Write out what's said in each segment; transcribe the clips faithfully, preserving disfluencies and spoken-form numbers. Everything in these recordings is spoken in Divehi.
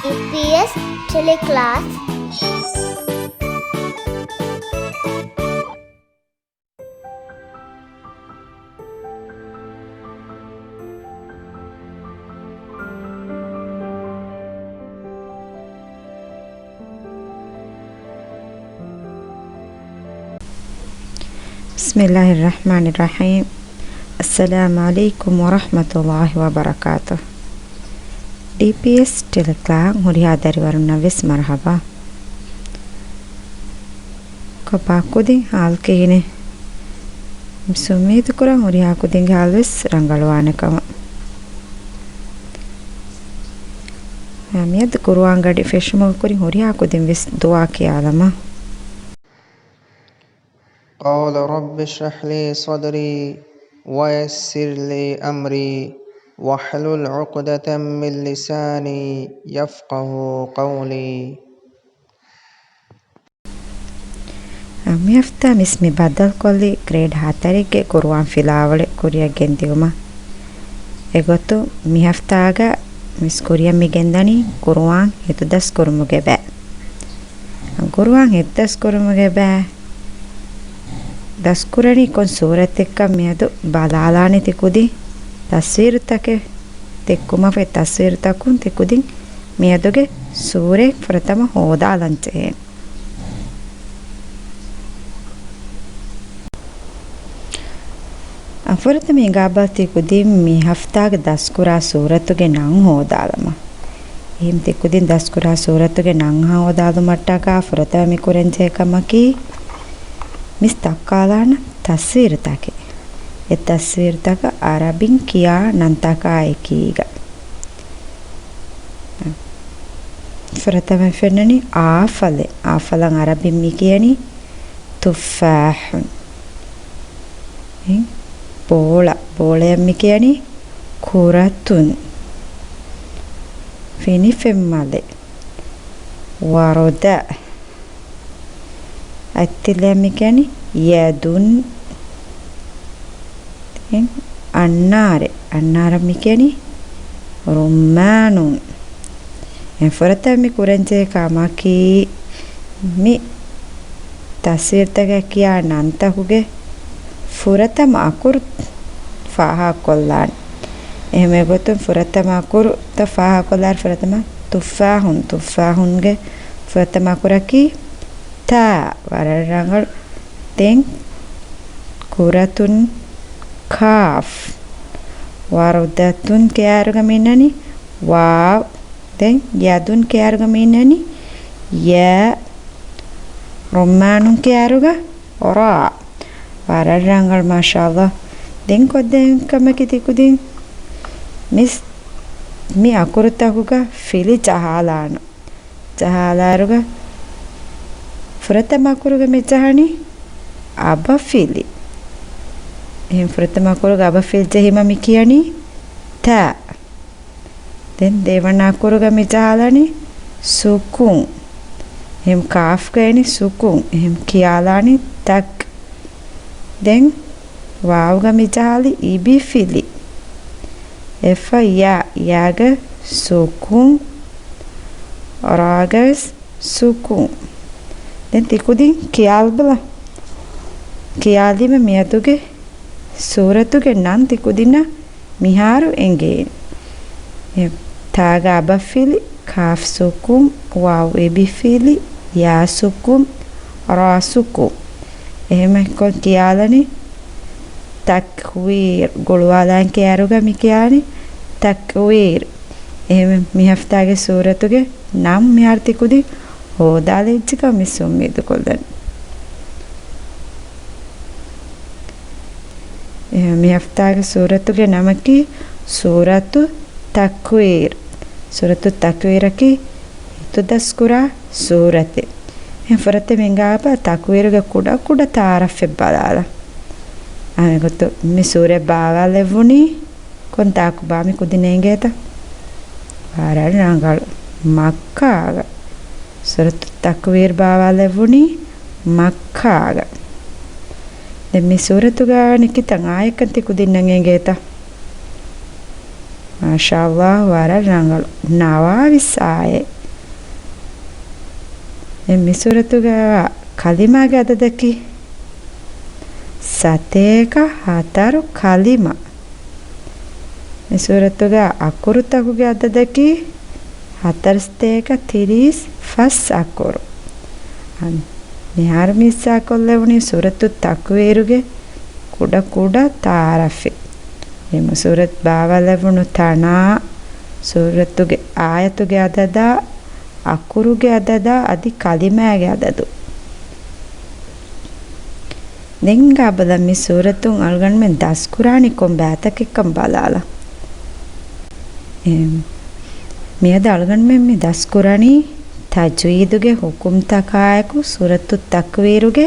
ޑީޕީއެސް ޓެލެކްލާސް. بسم الله الرحمن الرحيم. السلام عليكم ورحمة الله وبركاته. ޑީޕީއެސް ޓެލެކްލާސް ހުރިހާ ދަރިވަރުންނަށް ވެސް މަރުޙަބާ. ކޮބާ ކުދިން ހާލު ކިހިނެއް؟ މިސް އުއްމީދު ކުރަން ހުރިހާ ކުދިންގެ ހާލު ވެސް ރަނގަޅުވާނެ ކަމަށް. މިއަދު ޤުރުއާން ގަޑި ފެށުމުގެ ކުރިން ހުރިހާ ކުދިން ވެސް ދުޢާ ކިޔާލަމާ. قال رب اشرح لي صدري ويسر لي أمري واحلل عقدة من لساني يفقه قولي. މި ހަފްތާ މިސް މި ބައްދަލުކޮށްލީ ގްރޭޑް ހަތަރެއްގެ ޤުރުއާން ފިލާވަޅެއް ކުރިއަށް ގެންދިއުމަށް. އެގޮތުން މި ހަފްތާގަ މިސް ކުރިއަށް މި ގެންދަނީ ޤުރުއާން ހިތުދަސްކުރުމުގެ ބައި. ޤުރުއާން ހިތުދަސްކުރުމުގެ ބައި ދަސްކުރަނީ ކޮން ސޫރަތެއްކަން މިއަދު ބަލާލާނެ ތި ކުދިން ތަސްވީރުތަކެއް ދެއްކުމަށް ފެ ތަސްވީރުތަކުން ތި ކުދިން މިއަދުގެ ސޫރަތް ފުރަތަމަ ހޯދާލަން ޖެހޭނެ. ފުރަތަމަ ހިނގާބަލަ ތި ކުދިން މި ހަފްތާގެ ދަސްކުރާ ސޫރަތުގެ ނަން ހޯދާލަމާ. އެހެން ތި ކުދިން ދަސްކުރާ ސޫރަތުގެ ނަން ހޯދާލުމަށްޓަކާ ފުރަތަމަ މި ކުރަންޖެހޭ ކަމަކީ، މިސް ދައްކާލާނަން ތަސްވީރުތަކެއް. އެ ތަސްވީރުތަކަށް އަރަބިން ކިޔާ ނަންތަކާ އެކީގަ. ފުރަތަމަ ފެންނަނީ އާފަލެއް. އާފަލަށް އަރަބިން މި ކިޔަނީ ތުފާޙުން. ބޯޅަ، ބޯޅަޔަށް މި ކިޔަނީ ކުރަތުން. ފިނިފެންމަލެއް، ވަރުދަ. އަތްތިލަ މި ކިޔަނީ ޔަދުން. އަންނާރެ، އަންނާރަ މި ކިޔަނީ ރުއްމާނުން. ފުރަތަމަ މި ކުރަންޖެހޭ ކަމަކީ، މި ތަސްވީރުތަކަށް ކިޔާ ނަންތަކުގެ ފުރަތަމަ އަކުރު ފާހަގަކޮށްލާނެ. އެހެންވެ ގޮތުން ފުރަތަމަ އަކުރުތައް ފާހަގަކޮށްލާއިރު ފުރަތަމަ ތުފާޙުން، ތުފާޙުންގެ ފުރަތަމަ އަކުރަކީ ތާ. ވަރަށް ރަނގަޅު. ދެން ކުރަތުން ކާފް. ވަރުދަތުން ކިޔާއިރުގަ މިންނަނީ ވާވް. ދެން ޔަދުން ކިޔާއިރުގަ މިންނަނީ ޔާ. ރުއްމާނުން ކިޔާއިރުގަ ރާ. ވަރަށް ރަނގަޅު، މާޝާﷲ. ދެން ކޮށްދޭން ކަމަކީ ތި ކުދިން މިސް މި އަކުރުތަކުގަ ފިލި ޖަހާލާނަން. ޖަހާލާއިރުގަ ފުރަތަމަ އަކުރުގަ މި ޖަހަނީ އަބަފިލި. އެހެން ފުރަތަމަ އަކުރުގަ އަބަފިލި ޖެހީމަ މި ކިޔަނީ ތާ. ދެން ދެވަނަ އަކުރުގަ މި ޖަހާލަނީ ސުކުން. އެހެން ކާފްގަ އިނީ ސުކުން. އެހެން ކިޔާލާނީ ތަކް. ދެން ވާވްގަ މި ޖަހާލީ އިބިފިލި. އެފަ ޔާ، ޔާގަ ސުކުން، ރާގަ ވެސް ސުކުން. ދެން ތި ކުދިން ކިޔާލަބަލަ. ކިޔާލީމަ މިއަދުގެ ސޫރަތުގެ ނަން ތި ކުދިންނަށް މިހާރު އެނގޭނެ. ތާގަ އަބަފިލި، ކާފް ސުކުން، ވާވް އިބިފިލި، ޔާ ސުކުން، ރާ ސުކުން. އެހެމަކޮށް ކިޔާލަނީ ތަކްވީރު، ގުޅުވާލާން ކިޔާއިރުގަ މި ކިޔާނީ ތަކްވީރު. އެހެމަ މި ހަފްތާގެ ސޫރަތުގެ ނަން މިހާރު ތި ކުދިން ހޯދާލައްޖެކަން މިސް އުއްމީދު ކޮށްލަން. އެ، މި ހަފްތާގެ ސޫރަތުގެ ނަމަކީ ސޫރަތު ތަކްވީރު. ސޫރަތު ތަކްވީރަކީ ހިތުދަސްކުރާ ސޫރަތެއް. އެ ފުރަތަމަ ހިނގާބަ ތަކްވީރުގެ ކުޑަ ކުޑަ ތަޢާރަފެއް ބަލާލަ. އަނެއްގޮތު މި ސޫރަތް ބާވާލެއްވުނީ ކޮންތާކު ބާ މި ކުދިން އެނގޭތަ؟ ވަރަށް ރަނގަޅު. މައްކާގަ. ސޫރަތު ތަކްވީރު ބާވާލެއްވުނީ މައްކާގަ. ދެން މި ސޫރަތުގަ ނިކިތަން އާޔަތްކަން ތި ކުދިންނަށް އެނގޭތަ؟ މާޝާﷲ، ވަރަށް ރަނގަޅު. ނަވާވީސް އާޔަތް. ދެން މި ސޫރަތުގަ ކަލިމާގެ އަދަދަކީ ސަތޭކަ ހަތަރު ކަލިމާ. މި ސޫރަތުގަ އަކުރުތަކުގެ އަދަދަކީ ހަތަރުސަތޭކަ ތިރީސް ފަސް އަކުރު. މިހާރު މި ހިއްސާކޮށްލެވުނީ ސޫރަތު ތަކުވީރުގެ ކުޑަ ކުޑަ ތަޢާރަފެއް. އެ ސޫރަތު ބާވާލެވުނު ތަނާ، ސޫރަތުގެ އާޔަތުގެ އަދަދާ، އަކުރުގެ އަދަދާ އަދި ކަލިމާގެ އަދަދު. ދެން ގާބަލަ މި ސޫރަތުން އަޅުގަނޑުމެން ދަސްކުރާނީ ކޮން ބައިތަކެއްކަން ބަލާލަ. އެ، މިއަދު އަޅުގަނޑުމެން މި ދަސްކުރަނީ ތަޖްވީދުގެ ޙުކުމްތަކާއެކު ސޫރަތު ތަކްވީރުގެ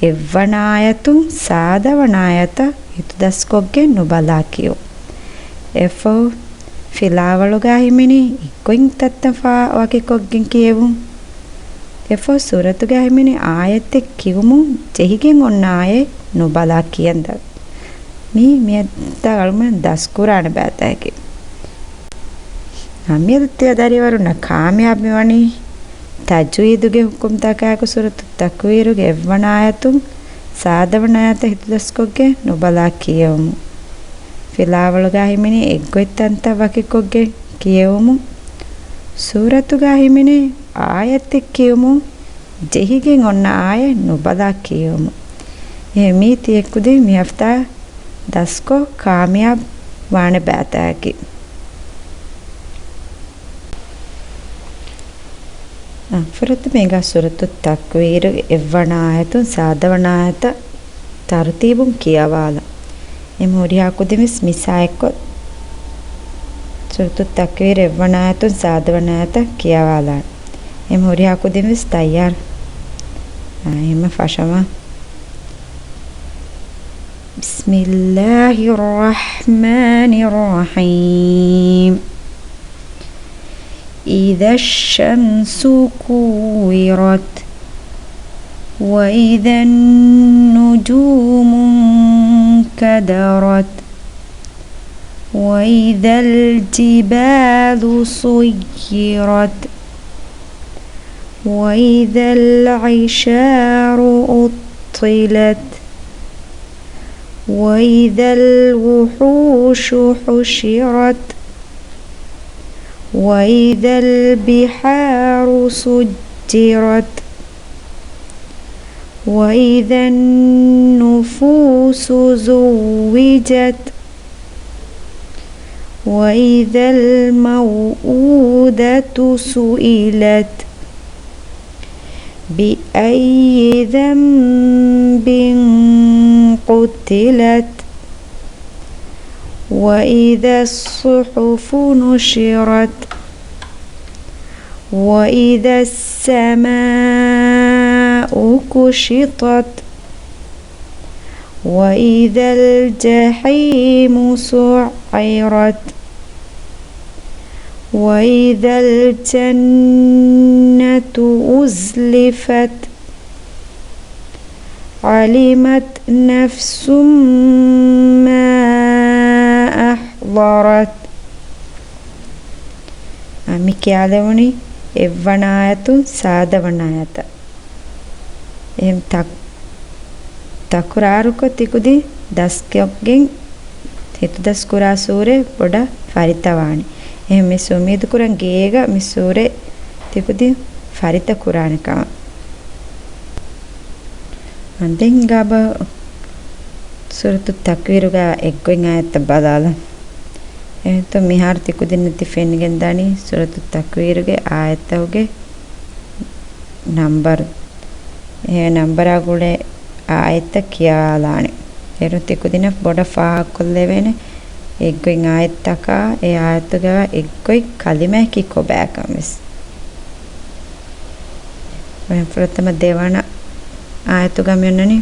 އެއްވަނަ އާޔަތުން ސާދަވަނަ އާޔަތަށް ހިތުދަސްކޮށްގެން ނުބަލާ ކިޔުން. އެއަށްފަހު ފިލާވަޅުގަ ހިމެނި އެއްގޮތް ތައްތައް ފާ ވަކިކޮށްގެން ކިޔެވުން. އެއަށްފަހު ސޫރަތުގަ ހިމެނި އާޔަތެއް ކިޔުމުން ޖެހިގެން އޮންނަ އާޔަތް ނުބަލާ ކިޔަން ދާ. މީ މިއަދު އަޅުގަނޑުމެން ދަސްކުރާނެ ބައިތަކެއް. އާ، މިއަދު ތިޔަ ދަރިވަރުންނަށް ކާމިޔާބު މިވަނީ ތަޖްވީދުގެ ޙުކުމްތަކާއެކު ސޫރަތު ތަކްވީރުގެ އެއްވަނަ އާޔަތުން ސާދަވަނަ އާޔަތަށް ހިތުދަސްކޮށްގެން ނުބަލާ ކިޔެވުމުން. ފިލާވަޅުގަ ހިމެނި އެއްގޮތް ތަންތަން ވަކިކޮށްގެން ކިޔެވުމުން. ސޫރަތުގަ ހިމެނި އާޔަތެއް ކިޔުމުން ޖެހިގެން އޮންނަ އާޔަތް ނުބަލާ ކިޔެވުމުން. އެހެން މީ ތިޔަ ކުދިން މި ހަފްތާ ދަސްކޮށް ކާމިޔާބު ވާނެ ބައިތަކަކީ. އަ، ފުރަތަމަ އެނގާ ސޫރަތު ތަކްވީރު އެއްވަނަ އާޔަތުން ސާދަވަނަ އާޔަތަށް ތަރުތީބުން ކިޔަވާލަން. އެމް ހުރިހާ ކުދިން ވެސް މިސާއެއްކޮށް ސޫރަތު ތަކްވީރު އެއްވަނަ އާޔަތުން ސާދަވަނަ އާޔަތަށް ކިޔަވާލާނެ. އެމް ހުރިހާ ކުދިން ވެސް ތައްޔާރު. އާ، އެހެންމަ ފަށަމާ. بسم الله الرحمن الرحيم. إذا الشمس كورت. وإذا النجوم انكدرت. وإذا الجبال سيرت. وإذا العشار عطلت. وإذا الوحوش حشرت. وإذا البحار سجرت. وإذا النفوس زوجت. وإذا الموءودة سئلت. بأي ذنب قتلت. وإذا الصحف نشرت. وإذا السماء كشطت. وإذا الجحيم سعرت. وإذا الجنة أزلفت. علمت نفس ما أحضرت. އަ، މި ކިޔާލެވުނީ އެއްވަނަ އާޔަތުން ސާދަވަނަ އާޔަތަށް. އެހެން ތަ-، ތަކުރާރުކޮށް ތިކުދިން ދަސްކޮށްގެން ހިތުދަސްކުރާ ސޫރަތް ބޮޑަށް ފަރިތަވާނެ. އެހެން މިސް އުއްމީދުކުރަން ގޭގަ މި ސޫރަތް ތިކުދިން ފަރިތަ ކުރާނެ ކަމަށް. ދެން ގާބަ ސޫރަތު ތަކްވީރުގަ އެއްގޮތް އާޔަތްތައް ބަލާލަން. އެހެންތޯ މިހާރު ތިކުދިންނަށް ތި ފެނިގެންދާނީ ސޫރަތު ތަކްވީރުގެ އާޔަތްތަކުގެ ނަންބަރު. އެ ނަންބަރާ ގުޅޭ އާޔަތްތައް ކިޔާލާނެ. އޭރު ތިކުދިނަށް ބޮޑަށް ފާހަގަކޮށްލެވޭނެ އެއްގޮތް އާޔަތްތަކާ، އެ އާޔަތުގަ އެއްގޮތް ކަލިމައަކީ ކޮބާކަން ވެސް. ފުރަތަމަ ދެވަނަ އާޔަތުގަ މި އޮންނަނީ،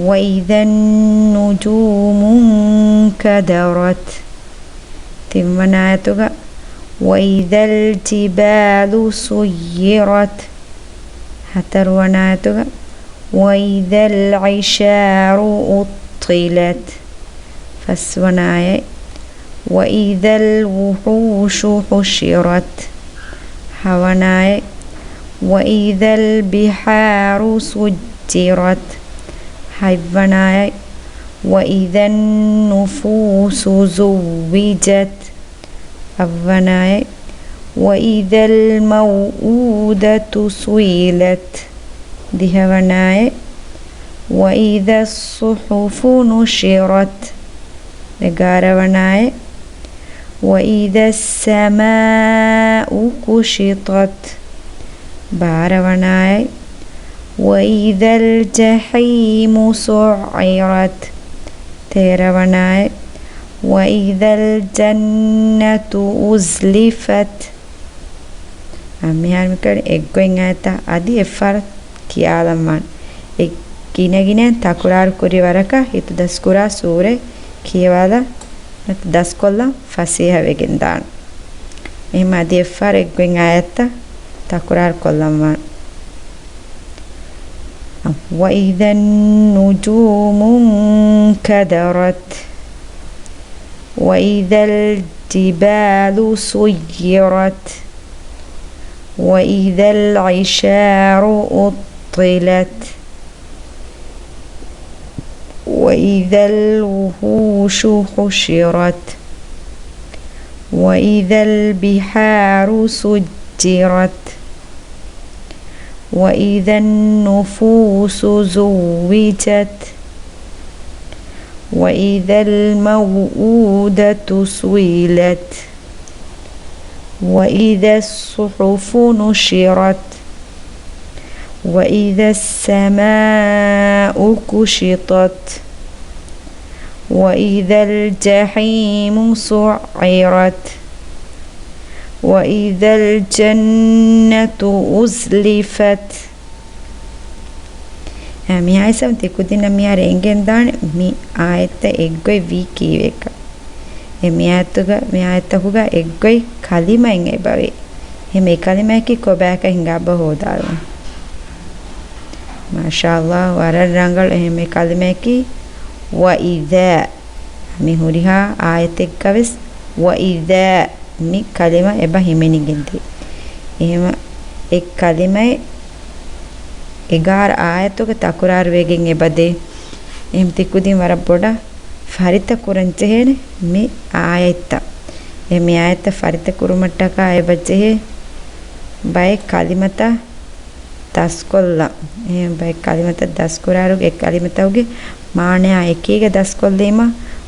وإذا النجوم انكدرت. ތިންވަނަ އާޔަތުގަ، وإذا الجبال سيرت. ހަތަރުވަނަ އާޔަތުގަ، وإذا العشار عطلت. ފަސްވަނަ އާޔަތް، وإذا الوحوش حشرت. ހަވަނަ އާޔަތް، وَإِذَا الْبِحَارُ سُجِّرَتْ. ހަތްވަނަ އާޔަތް. وَإِذَا النُّفُوسُ زُوِّجَتْ. އަށްވަނަ އާޔަތް. وَإِذَا الْمَوْءُودَةُ سُئِلَتْ. ދިހަވަނަ އާޔަތް. وَإِذَا الصُّحُفُ نُشِرَتْ. އެގާރަވަނަ އާޔަތް. وَإِذَا السَّمَاءُ كُشِطَتْ. ބާރަވަނަ އާޔަތް. وَإِذَا الْجَحِيمُ سُعِّرَتْ. ތޭރަވަނަ އާޔަތް. وَإِذَا الْجَنَّةُ أُزْلِفَتْ. އާ، މިހާރު މިކަން އެއްގޮތް އާޔަތްތައް އަދި އެއްފަހަރު ކިޔާލަންވާނެ. އެ ގިނަގިނައިން ތަކުރާރު ކުރި ވަރަކަށް ހިތު ދަސްކުރާ ސޫރަތް ކިޔަވާލަން ނުވަތަ ދަސްކޮށްލަން ފަސޭހަ ވެގެން ދާނެ. އެހެން އަދި އެއްފަހަރު އެއްގޮތް އާޔަތްތައް ތަކުރާރު ކޮށްލަންވާނެ. وَإِذَا النُّجُومُ انْكَدَرَتْ. وَإِذَا الْجِبَالُ سُيِّرَتْ. وَإِذَا الْعِشَارُ عُطِّلَتْ. وَإِذَا الْوُحُوشُ حُشِرَتْ. وَإِذَا الْبِحَارُ سُجِّرَتْ. وَإِذَا النُّفُوسُ زُوِّجَتْ. وَإِذَا الْمَوْءُودَةُ سُئِلَتْ. وَإِذَا الصُّحُفُ نُشِرَتْ. وَإِذَا السَّمَاءُ كُشِطَتْ. وَإِذَا الْجَحِيمُ سُعِّرَتْ. وَإِذَا الْجَنَّةُ أُزْلِفَتْ. އެ، މި އާޔަތް ތިކުދިންނަށް މިހާރު އެނގެންދާނެ މި އާޔަތްތައް އެއްގޮތް ވީ ކީއްވެކަން. އެ މި އާޔަތުގަ، މި އާޔަތްތަކުގަ އެއްގޮތް ކަލިމައެއް އެބަވޭ. އެހެން އެ ކަލިމައަކީ ކޮބާކަށް ހިނގާ އެބަ ހޯދާލަން. މާޝާﷲ، ވަރަށް ރަނގަޅު. އެހެން އެ ކަލިމައަކީ ވައިދާ. މި ހުރިހާ އާޔަތެއްގަވެސް ވައިދާ މި ކަލިމަ އެބަ ހިމެނިގެންދޭ. އެހެމަ އެ ކަލިމައެއް އެގާރަ އާޔަތުގަ ތަކުރާރުވެގެން އެބަދޭ. އެހެމަ ތިކުދިން ވަރަށް ބޮޑަށް ފަރިތަކުރަންޖެހޭނެ މި އާޔަތްތައް. އެ މި އާޔަތްތައް ފަރިތަކުރުމަށްޓަކާ އެބަޖެހޭ ބައެއް ކަލިމަތައް ދަސްކޮށްލަން. އެހެން ބައެއް ކަލިމަތައް ދަސްކުރާއިރު އެ ކަލިމަތަކުގެ މާނަޔާ އެކީގަ ދަސްކޮށްލީމަ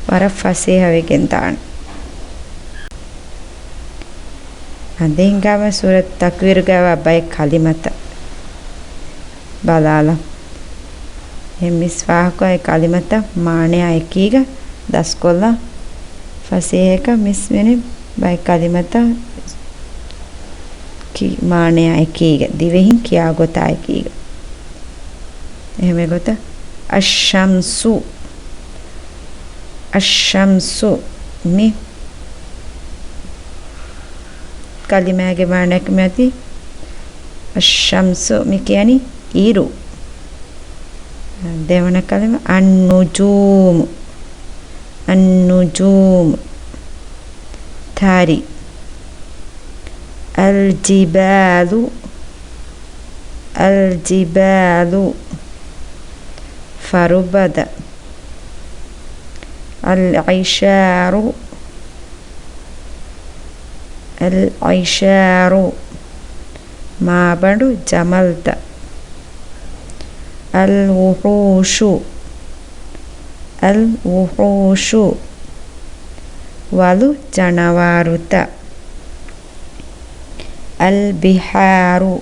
ވަރަށް ފަސޭހަވެގެން ދާނެ. އަދި ހިނގާމަ ސޫރަތު ތަކްވީރުގައިވާ ބައެއް ކަލިމަތައް ބަލާލަ. އެ މިސް ފާހަގަކޮށް އެ ކަލިމަތައް މާނަޔާ އެކީގަ ދަސްކޮށްލަން ފަސޭހަކަށް މިސް މިނި ބައެއް ކަލިމަތައް ކި-، މާނަޔާ އެކީގަ، ދިވެހިން ކިޔާ ގޮތާ އެކީގަ. އެހެމެ ގޮތަށް، އައްޝަމްސު، އައްޝަމްސު މި ކަލިމާގެ މާނައަކީ މިއޮތީ، އައްޝަމްސު މި ކިޔަނީ އިރު. ދެވަނަ ކަލިމަ، އައްނުޖޫމު، އައްނުޖޫމު، ތަރި. އަލްޖިބާލު، އަލްޖިބާލު، ފަރުބަދަ. އަލްޢިޝާރު، އަލްޢިޝާރު، މާބަނޑު ޖަމަލްތައް. އަލްވުޙޫޝު، އަލްވުޙޫޝު، ވަލު ޖަނަވާރުތައް. އަލްބިޙާރު،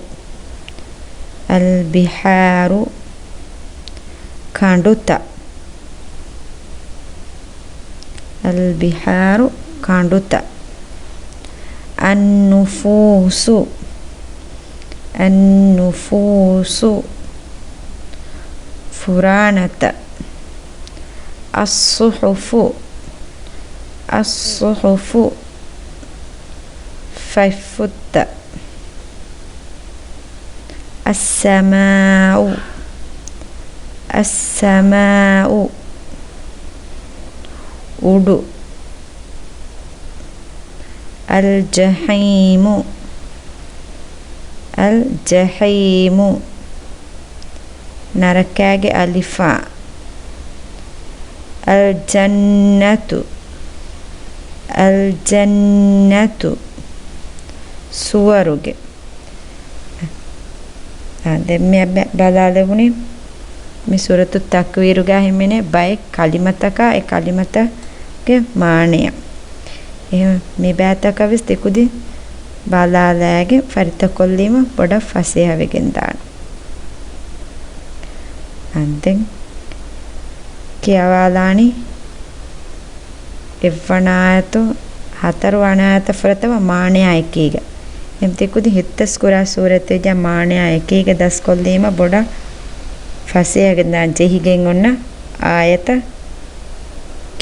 އަލްބިޙާރު، ކަނޑުތައް. އަލްބިޙާރު، ކަނޑުތައް. އައްނުފޫސު، އައްނުފޫސު، ފުރާނަތައް. އައްޞުޙުފު، އައްޞުޙުފު، ފަތްފުށްތައް. އައްސަމާއު، އައްސަމާއު، އުޑު. އަލްޖަޙީމު، އަލްޖަޙީމު، ނަރަކާގެ އަލިފާން. އަލްޖަންނަތު، އަލްޖަންނަތު، ސުވަރުގެ. އާ، ދެން މި ބަ-، ބަލާލެވުނީ މި ސޫރަތު ތަކްވީރުގަ ހިމެނޭ ބައެއް ކަލިމަތަކާ އެ ކަލިމަތަކުގެ މާނަޔަށް. އެހެން މި ބައިތަކަށް ވެސް ތިކުދިން ބަލާލާގެން ފަރިތަކޮށްލީމަ ބޮޑަށް ފަސޭހަވެގެން ދާނެ. އަންދެން ކިޔަވާލާނީ އެއްވަނަ އާޔަތު، ހަތަރު ވަނަ އާޔަތަށް ފުރަތަމަ މާނަޔާ އެކީގަ. އެހެން ތިކުދިން ހިތަސް ކުރާ ސޫރަތެއްގެ މާނަޔާ އެކީގަ ދަސްކޮށްލީމަ ބޮޑަށް ފަސޭހަގެން ދާން ޖެހިގެން އޮންނަ އާޔަތަށް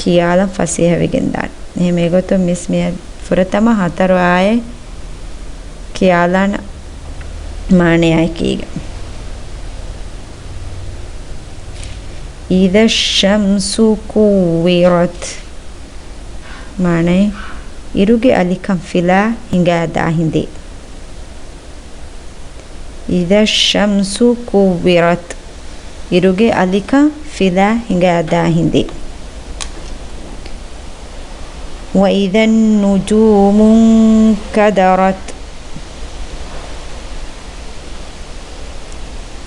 ކިޔާލަން ފަސޭހަވެގެން ދާނެ. އެހެން އެގޮތުން މިސް މި ފުރަތަމަ ހަތަރު އާޔަތް ކިޔާލާނަ މާނަޔާ އެކީގަ. إذا الشمس كورت. މާނައީ، އިރުގެ އަލިކަން ފިލާ ހިނގާ ދާ ހިނދޭ. إذا الشمس كورت. އިރުގެ އަލިކަން ފިލާ ހިނގާ ދާ ހިނދޭ. وإذا النجوم انكدرت.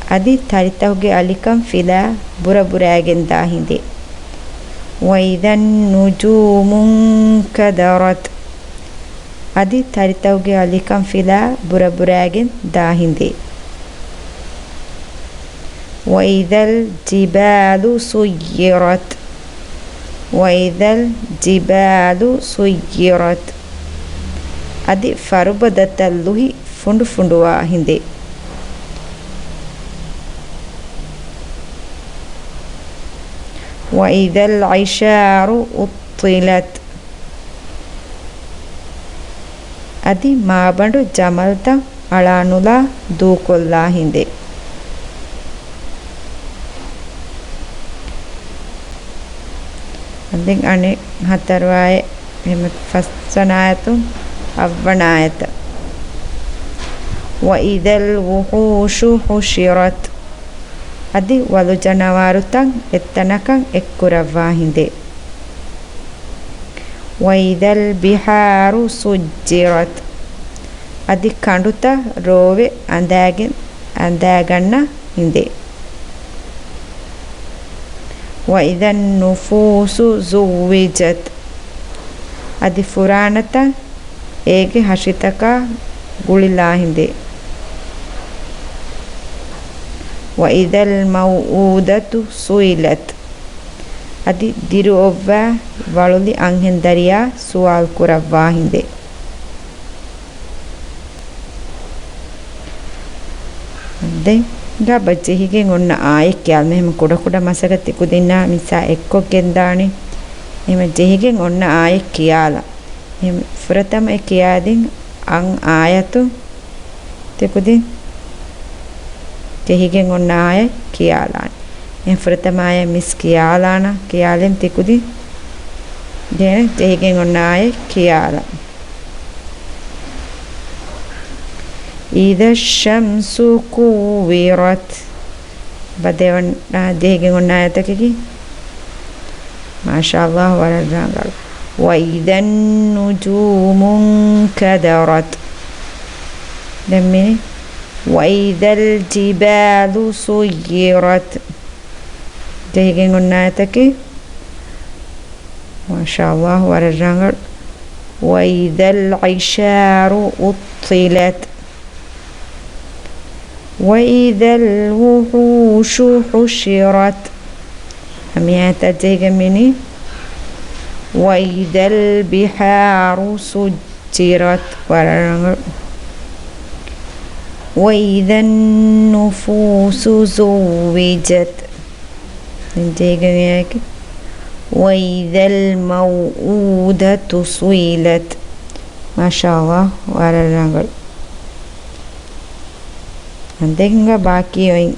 އަދި ތަރިތަކުގެ އަލިކަން ފިލާ ބުރަބުރާގެން ދާ ހިނދޭ. وإذا النجوم انكدرت. އަދި ތަރިތަކުގެ އަލިކަން ފިލާ ބުރަބުރާގެން ދާ ހިނދޭ. وإذا الجبال سيرت. وإذا الجبال سيرت. އަދި ފަރުބަދަތައް ލުހި ފުނޑުފުނޑުވާ ހިނދޭ. وإذا العشار عطلت. އަދި މާބަނޑު ޖަމަލްތައް އަޅާނުލާ ދޫކޮށްލާ ހިނދޭ. ދެން އަނެއް ހަތަރު އާޔަތް، އެހެން ފަސްވަނަ އާޔަތު، އަށްވަނަ އާޔަތަށް. وإذا الوحوش حشرت. އަދި ވަލު ޖަނަވާރުތައް އެއްތަނަކަށް އެއްކުރައްވާ ހިނދޭ. وإذا البحار سجرت. އަދި ކަނޑުތައް ރޯވެ އަނދާގެން، އަނދާގަންނަ ހިނދޭ. وإذا النفوس زوجت. އަދި ފުރާނަތައް އޭގެ ހަށިތަކާ ގުޅިލާ ހިނދޭ. وإذا الموءودة سئلت. އަދި ދިރިއޮއްވާ ވަޅުލި އަންހެން ދަރިޔާ ސުވާލު ކުރައްވާ ހިނދޭ. ދެން ގާބަ ޖެހިގެން އޮންނަ އާޔަތް ކިޔާލަން. މިހެން ކުޑަކުޑަ މަސަކަ ތިކުދިންނާ މިސާ އެއްކޮށްގެން ދާނެ. އެހެން ޖެހިގެން އޮންނަ އާޔަތް ކިޔާލަން. އެހެން ފުރަތަމަ އެ ކިޔާދިން އަން އާޔަތު ތިކުދިން ޖެހިގެން އޮންނަ އާޔަތް ކިޔާލާނެ. އެހެން ފުރަތަމަ އާޔަތް މިސް ކިޔާލާނަ، ކިޔާލިން ތިކުދިން ދެން ޖެހިގެން އޮންނަ އާޔަތް ކިޔާލަން. إذا الشمس كورت. ބަ ދެވަނަ ޖެހިގެން އޮންނަ އާޔަތަކީ. މާޝާﷲ، ވަރަށް ރަނގަޅު. وإذا النجوم انكدرت. ދެން މި وإذا الجبال سيرت. ޖެހިގެން އޮންނަ އާޔަތަކީ. މާޝާﷲ، ވަރަށް ރަނގަޅު. وإذا العشار عطلت. وإذا الوحوش حشرت. މި އާޔަތަށް ޖެހިގެން މިނީ وإذا البحار سجرت. ވަރަށް ރަނގަޅު. وإذا النفوس زوجت. ދެން ޖެހިގެން އެއާއެކީ وإذا الموءودة سئلت. މާޝާﷲ، ވަރަށް ރަނގަޅު. ދެން ބާކީ އޮތް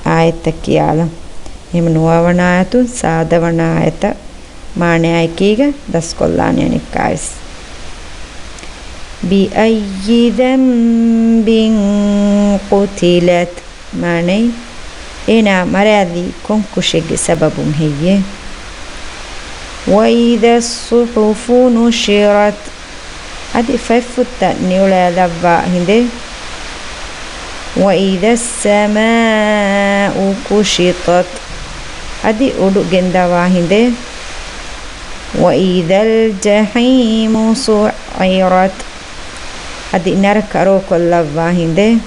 އާޔަތްތައް ކިޔާލަން. އެހެން ނުވަވަނަ އާޔަތުން ސާދަވަނަ އާޔަތަށް މާނަޔާ އެކީގަ ދަސްކޮށްލާނެ އަނެއްކާވެސް. بأي ذنب قتلت؟ މާނައީ، އޭނާ މަރާލީ ކޮން ކުށެއްގެ ސަބަބުން ހެއްޔޭ؟ وإذا الصحف نشرت؟ އަދި ފަތްފުށްތައް ނިއުޅާލައްވާ ހިނދެއް؟ وإذا السماء كشطت؟ އަދި އުޑު ގެންދަވާ ހިނދެއް؟ وإذا الجحيم سعرت؟ އަދި ނަރަކަ ރޯކޮށްލައްވާ ހިނދެއް؟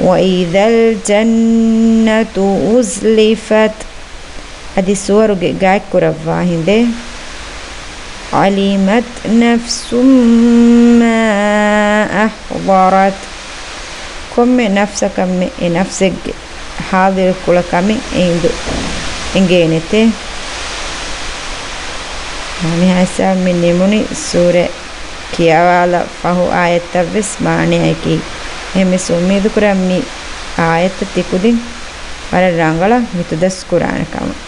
وإذا الجنة أزلفت؟ އަދި ސުވަރުގެ ގާތްކުރައްވާ ހިނދެއް؟ علمت نفس ما أحضرت؟ ކޮންމެ ނަފްސަކަށް މެ އެ ނަފްސެއްގެ ހާޟިރު ކުޅަ ކަމެއް އެ އިނދު އެނގޭނެތޭ. މިހާ ހިސާބުން މި ނިމުނީ ސޫރަ ކިޔަވާލަ ފަހު އާޔަތްތައް ވެސް މާނައަކީ. އެހެންވެސް އުއްމީދު ކުރަން މި އާޔަތްތައް ތިކުދިން ވަރަށް ރަނގަޅަށް ހިތުދަސް ކުރާނެ ކަމަށް.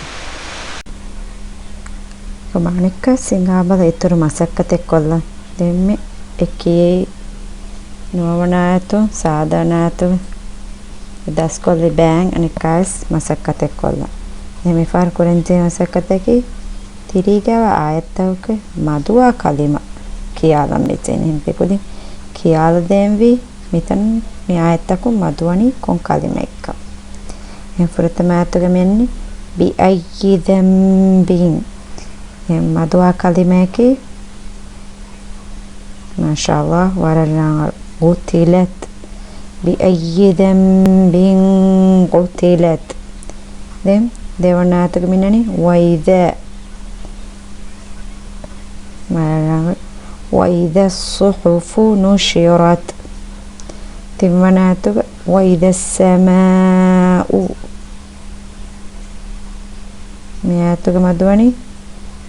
މާނައަކަށް ސިނގާބަލަ އިތުރު މަސައްކަތެއް ކޮށްލަން. ދެން މި އެ ކިޔެއި ނުވަވަނަ އާޔަތު، ސާދަވަނަ އާޔަތު ދަސްކޮށްލި ބައިން އަނެއްކާވެސް މަސައްކަތެއް ކޮށްލަން. ދެން މިފަހަރު ކުރަންޖެހޭ މަސައްކަތަކީ ތިރީގައިވާ އާޔަތްތަކުގެ މަދުވާ ކަލިމަ ކިޔާލަން ވެއްޖެ. އެހެން ތިކުދިން ކިޔާލަދޭންވީ މިތަން މި އާޔަތްތަކުން މަދުވަނީ ކޮން ކަލިމައެއްކަން. އެހެން ފުރަތަމަ އާޔަތުގަ މިއަންނަނީ بأي ذنب. އެހެން މަދުވާ ކަލިމައަކީ، މާޝާﷲ، ވަރަށް ރަނގަޅު. قتلت. بأي ذنب قتلت. ދެން ދެވަނަ އާޔަތުގަ މިއަންނަނީ وإذا. ވަރަށް ރަނގަޅު. وإذا الصحف نشرت. ތިންވަނަ އާޔަތުގަ وإذا السماء. މި އާޔަތުގަ މަދުވަނީ،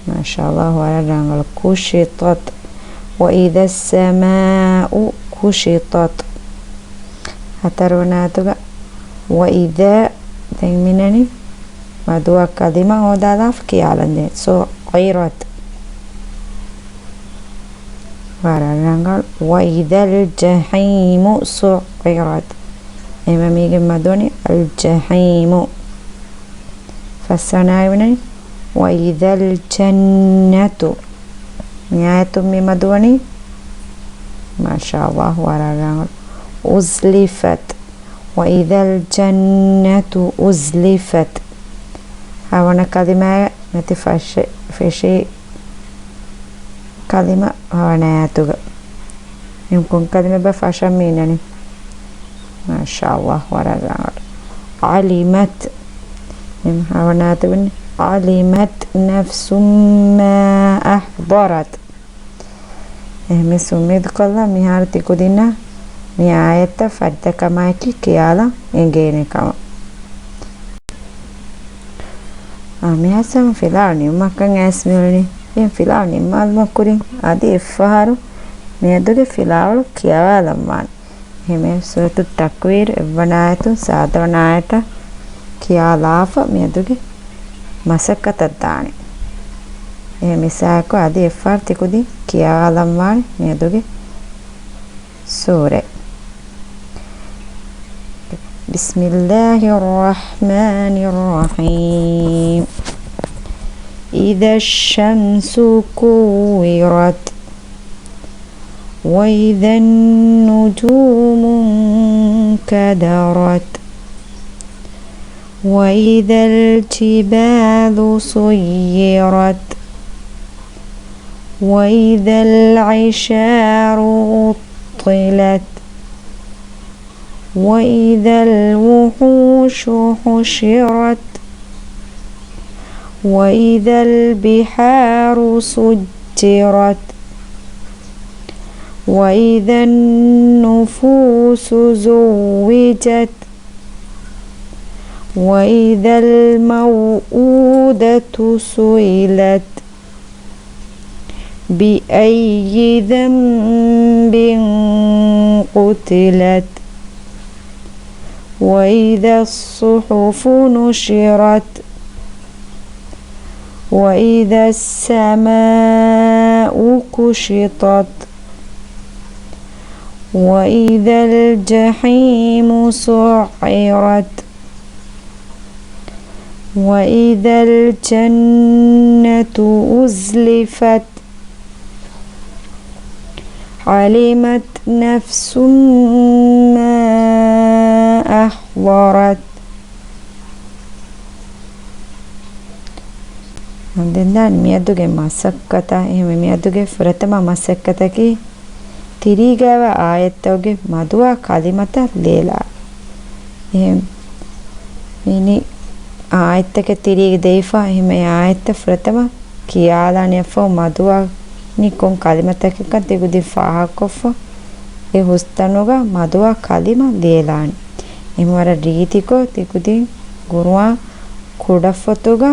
މާޝާﷲ، ވަރަށް ރަނގަޅު، كشطت. وإذا السماء كشطت. ހަތަރުވަނަ އާޔަތުގަ وإذا، ދެން މިއަންނަނީ މަދުވާ ކަލިމަ ހޯދާލާފަ ކިޔާލަން ދެން. سعرت. ވަރަށް ރަނގަޅު. وإذا الجحيم سعرت. އެހެންވީމަ މީގެ މަދުވަނީ الجحيم. ފަސްވަނަ އާޔަތުގަ މިއަންނަނީ وإذا الجنة. މި އާޔަތުން މި މަދުވަނީ، މާޝާﷲ، ވަރަށް ރަނގަޅު، أزلفت. وإذا الجنة أزلفت. ހަވަނަ ކަލިމައަށް މިތި ފަށެ-، ފެށި ކަލިމަ ހަވަނަ އާޔަތުގަ. އެހެން ކޮން ކަލިމައެއްބާ ފަށަން މި އިންނަނީ؟ މާޝާﷲ، ވަރަށް ރަނގަޅު. علمت. އެހެން ހަވަނަ އާޔަތުގަ މިއަންނަނީ علمت نفس ما أحضرت. އެހެންވެސް އުއްމީދުކޮށްލަން މިހާރު ތިކުދިންނަށް މި އާޔަތްތައް ފަރިތަކަމާއެކީ ކިޔާލަން އެނގޭނެ ކަމަށް. އާ، މިހާ ހިސާބުން ފިލާވަޅު ނިމުމަށްކަން އައިސް މިއުޅެނީ. ދެން ފިލާވަޅު ނިންމާލުމަށް ކުރިން އަދި އެއްފަހަރު މިއަދުގެ ފިލާވަޅު ކިޔަވާލަންވާނެ. އެހެންވެ ސޫރަތު ތަކްވީރު އެއްވަނަ އާޔަތުން ސާދަވަނަ އާޔަތަށް ކިޔާލާފަ މިއަދުގެ މަސައްކަތަށް ދާނެ. އެހެން މިސާލަކު އަދި އެއްފަހަރު ތިކުދިން ކިޔަވާލަންވާނެ މިއަދުގެ ސޫރަތް. بسم الله الرحمن الرحيم. إذا الشمس كورت. وإذا النجوم انكدرت. وإذا الجبال سيرت. وإذا العشار عطلت. وإذا الوحوش حشرت. وإذا البحار سجرت. وإذا النفوس زوجت. وإذا الموءودة سئلت. بأي ذنب قتلت. وإذا الصحف نشرت. وإذا السماء كشطت. وإذا الجحيم سعرت. وإذا الجنة أزلفت. علمت نفس ما أحضرت. ދެން ދާން މިއަދުގެ މަސައްކަތަށް. އެހެންވެ، މިއަދުގެ ފުރަތަމަ މަސައްކަތަކީ، ތިރީގައިވާ އާޔަތްތަކުގެ މަދުވާ ކަލިމަތައް ލިޔެލާ. އެހެން މިނި އާޔަތްތަކެއް ތިރީގަ ދެވިފަ، އެހެން އެ އާޔަތްތައް ފުރަތަމަ ކިޔާލާނެ އެއަށްފަހު މަދުވާ ނި ކޮން ކަލިމަތަކަކަށް ތިކުދިން ފާހަގަކޮށްފަ، އެ ހުސްތަނުގަ މަދުވާ ކަލިމަ ލިޔެލާނެ. އެހެން ވަރަށް ރީތިކޮށް ތިކުދިން ގުރުއާން ކުޑަފޮތުގަ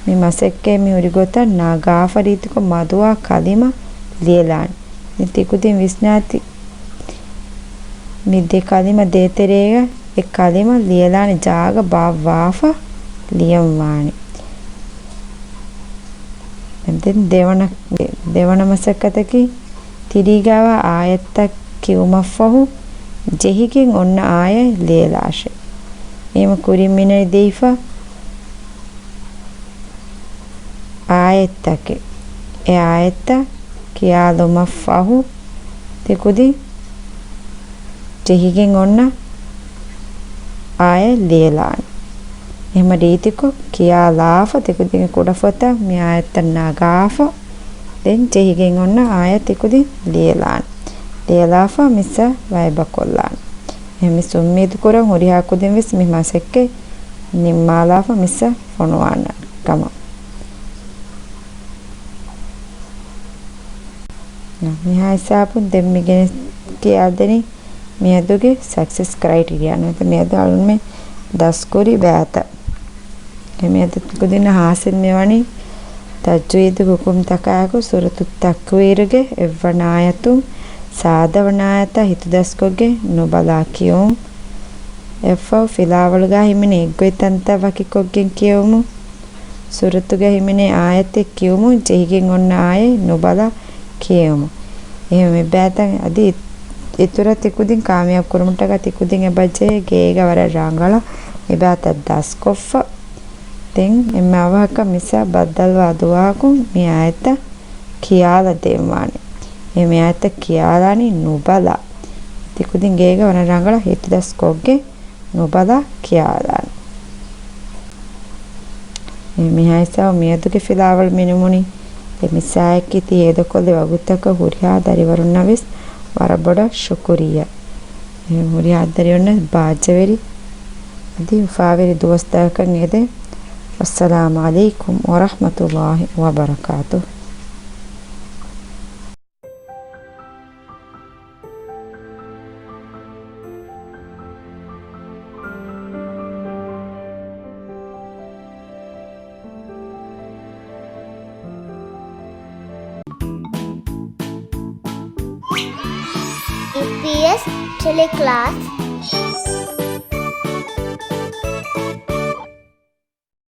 މި މަސައްކަތް މި ހުރި ގޮތަށް ނަގާފަ ރީތިކޮށް މަދުވާ ކަލިމަ ލިޔެލާނެ. މި ތިކުދިން ވިސްނާތި މި ދެ ކަލިމަ ދޭތެރޭގަ އެ ކަލިމަ ލިޔެލާނެ ޖާގަ ބާއްވާފަ ލިޔަން ވާނެ. ދެން ދެވަނަ، ދެވަނަ މަސައްކަތަކީ، ތިރީގައިވާ އާޔަތްތައް ކިޔުމަށްފަހު ޖެހިގެން އޮންނަ އާޔަތް ލިޔެލާށޭ. އެހެން ކުރިން މިނަރި ދެވިފަ އާޔަތްތަކެއް. އެ އާޔަތްތައް ކިޔާލުމަށްފަހު ތިކުދިން ޖެހިގެން އޮންނަ އާޔަތް ލިޔެލާނެ. އެހެން ރީތިކޮށް ކިޔާލާފަ ތިކުދިން ކުޑަފޮތަށް މި އާޔަތްތައް ނަގާފަ، ދެން ޖެހިގެން އޮންނަ އާޔަތް ތިކުދިން ލިޔެލާނެ. ލިޔެލާފަ މިސްއާ ވައިބަކޮށްލާނެ. އެހެން މިސް އުއްމީދު ކުރަން ހުރިހާ ކުދިން ވެސް މި މަސައްކަތް ނިންމާލާފަ މިސްއާ ފޮނުވާނެ ކަމަށް. މިހާ ހިސާބުން ދެން މިގެނެސް ކިޔާދެނީ މިއަދުގެ ސަކްސެސް ކްރައިޓީރިއާ ނުވަތަ މިއަދު އަޅުންމެ ދަސްކުރި ބައިތައް. އެ މިއަދު ކުދިންނަށް ހާސިލް މިވަނީ ތަޖްވީދު ހުކުމްތަކާއެކު ސޫރަތު ތަކްވީރުގެ އެއްވަނަ އާޔަތުން ސާދަވަނަ އާޔަތާ ހިތުދަސްކޮށްގެން ނުބަލާ ކިޔުން. އެއަށްފަހު ފިލާވަޅުގަ ހިމެނޭ އެއްގޮތް ތަންތަން ވަކިކޮށްގެން ކިޔެވުމުން. ސޫރަތުގަ ހިމެނޭ އާޔަތެއް ކިޔުމުން ޖެހިގެން އޮންނަ އާޔަތް ނުބަލާ ކިޔެވުމުން. އެހެން މި ބައިތައް އަދި އިތުރަށް ތިކުދިން ކާމިޔާބު ކުރުމަށްޓަކާ ތިކުދިން އެބަޖެހޭ ގޭގަ ވަރަށް ރަނގަޅަށް މި ބައިތައް ދަސްކޮށްފަ. ދެން އެންމެ އަވަހަކަށް މިސްއާ ބައްދަލުވާ ދުވަހަކުން މި އާޔަތްތައް ކިޔާލަ ދޭންވާނެ. އެ މި އާޔަތްތައް ކިޔާލާނީ ނުބަލާ. ތިކުދިން ގޭގަ ވަރަށް ރަނގަޅަށް ހިތުދަސްކޮށްގެން ނުބަލާ ކިޔާލާނެ. އެ މިހާ ހިސާބު މިއަދުގެ ފިލާވަޅު މިނިމުނީ. އެ މިސްއާއެކީ ތި ހޭދަކޮށްލި ވަގުތަކަށް ހުރިހާ ދަރިވަރުންނަށް ވެސް ވަރަށް ބޮޑަށް ޝުކުރިއްޔާ. އެ ހުރިހާ ދަރިވަރުންނަށް ބާއްޖަވެރި އަދި އުފާވެރި ދުވަސްތަކަކަށް އެދެން. ވައްސަލާމު ޢަލައިކުމް ވަރަޙްމަތުﷲި ވަބަރަކާތުހު. އީޕީއެސް ޓެލެކްލާސް